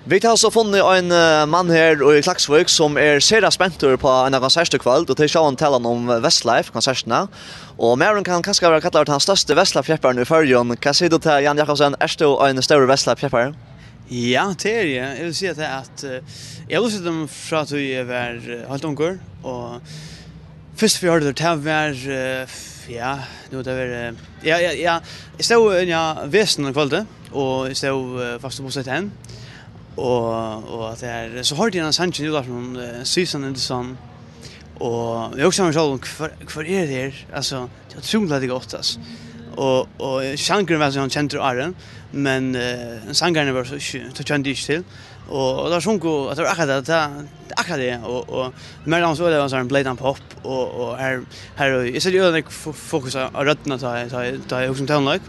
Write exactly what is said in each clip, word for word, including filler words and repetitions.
Vit hava so funnið ein, eh, mann her í Klaksvík, sum er sera spentur á eina konsert í kvøld, og tað er sjálvandi talan um Westlife, konsertina. Og maðurin kann kanska vera kallaður tann størsti Westlife-fjepparin í Føroyum. Hvat sigur tú til, Jan Jakobsen? Ert tú ein stórur Westlife-fjeppari? Ja, tað eri eg. Eg vil siga tað at, eh, eg havi lurtað eftir teimum frá tí eg var, eh, heilt ungur, og fyrst fyri hoyrdi eg, tað var, eh, ja, nú tað var, eh, ja, ja, ja, eg stóð inni á Vesenum um kvøldið, og eg stóð, eh, faktiskt og hugsaði eftir henni, og, og at tað er, so hoyrdi eg henda sangin í útvarpinum, eh, Season in the Sun, og eg hugsaði við mær sjálvum, hvør, hvør er tað her? Altso, tað er ótrúliga gott, altso. Og, og sangurin var so kendur áðrenn, men, eh, sangarin var so ikki, tað kendi eg ikki til. Og, og teir sungu, at tað var akkurát tað, tað, akkurát tað, og, og mær dámar so øgiliga væl sånn bleytan popp, og, og her, her, og eg seti øgiliga nógv fo-, fokus á, á røddina, tá eg, tá eg, tá eg hugsi um tónleik.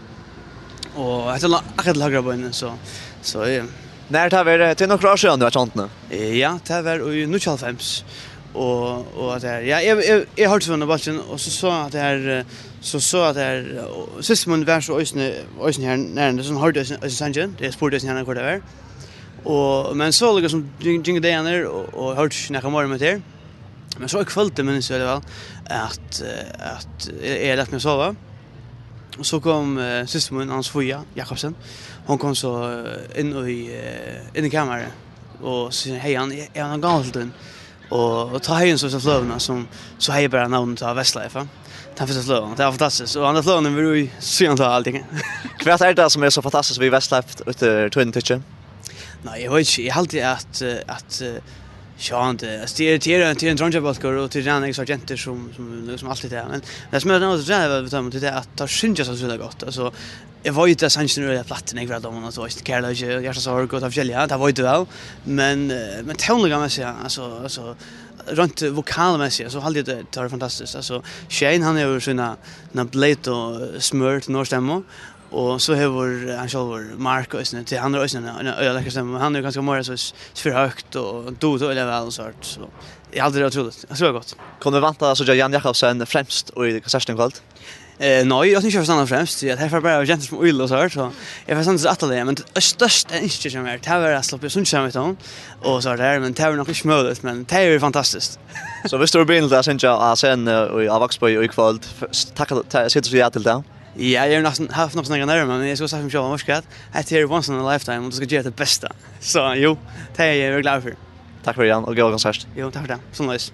Og hetta er la-, akkurát til høgra beinið, so, so, ja. Nær tað var, eh, tað er nøkur ár síðan, tú var hjá hondini? Eh, ja, tað var í níggjuoghálvfems. Og, og at tað her, ja, eg, eg, eg hoyrdi so inn á bólkin, og so sá at tað her, eh, so sá at tað her, og systir mín var so eisini, eisini her nærhendis, so hon hoyrdi eisini, eisini sangin, eg spurdi eisini hana, hvør tað var. Og, men so líkasum gin-, gingu dagarnir, og, og hoyrdi ikki nakað meira um hetta her. Men so eitt kvøld, minnist eg væl, at, eh, at eg, eg læt meg sova. Og so kom, eh, systir mín, Anna Sofia Jakobsen, hon kom so, eh, inn í, eh, inn í kamarið, og sigur: "Hey, Jan, eg, eg havi ein gávu til tín." Og, og tá hevði hon so hesa fløguna, sum, so hevði eg bara navnið á Westlife, ja. Tann fyrsta fløgan, tað var fantastiskt. Og henda fløgan hevur verið í síðan tá, alt. Hvat er tað, sum er so fantastiskt við Westlife, eftir tínum tykki? Nei, eg veit ikki. Eg haldi at, eh, at, eh, sjálvandi, altso, tað er, tað er, tað er ein dreingjabólkur, og tað er ræðuliga nógv gentur sum, sum, sum altíð tað. Men tað sum er, tað er, tað er, tað er at teir syngja so ótrúliga gott. Altso, eg veit at sangirnir eru plattir, eg veit at teir, tú veitst, kærleiki, hjartasorg og tað forskelliga, tað veit eg væl. Men, eh, men tónleikamessigt, altso, altso, reint vokalmessigt, so haldi eg, tað, tað er fantastiskt. Altso, Shane, hann hevur sína, sína bleytu, eh, smør til norðstemmu. Og so hevur hann sjálvur, Mark, eisini, tí hann hevur eisini eina, eina øgiliga lekkra stemmu, men hann er kanska meira so s-, spyr høgt og dugir tað øgiliga væl og so, so eg haldi, tað er ótrúligt. Eg trúgvi gott. Kunnu vit vænta at síggja Jan Jakobsen fremst í konsertini í kvøld? Eh, nei, eg haldi ikki, eg fari at standa fremst, tí at her fara bara gentur sum ýla og so, so eg fari at standa so aftarliga, men tað størsta ynskið hjá mær, tað var at sleppa at syngja saman við teimum, og so har, men tað er nokk ikki møguligt, men tað er fantastiskt. So viss tú ert bilin til at syngja á scenu í, á Vágsbø í kvøld, f-, s-, takk, ta-, sigur tú ja til tað? Ja, eg havi næstan haft nokk so nógvar nervar, men eg skal siga meg sjálv, veitst tú hvat? Hetta er once in a lifetime, og tú skalt gera títt besta. So, jú, tað eri eg glað fyri. Takk fyri, Jan, og góða konsert. Jú, takk fyri tað. Somuleiðis.